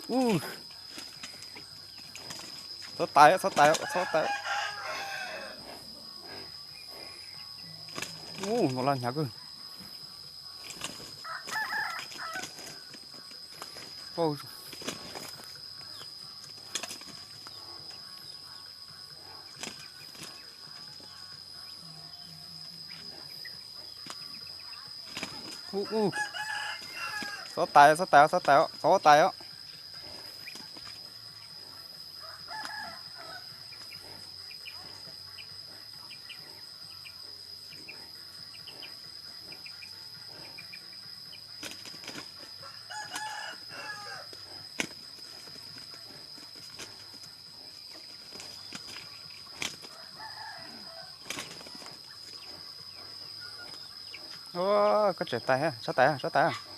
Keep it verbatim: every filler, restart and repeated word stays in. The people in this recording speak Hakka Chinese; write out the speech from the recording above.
Uh. Sót tai, sót tai, sót tai. Uh, nó lan hiá kơ. Oh. Uh, uh. Sót tai, sót tai, sót tai, sót tai. Ơ, có chở tay ha, sót tai ha, sót tai ha.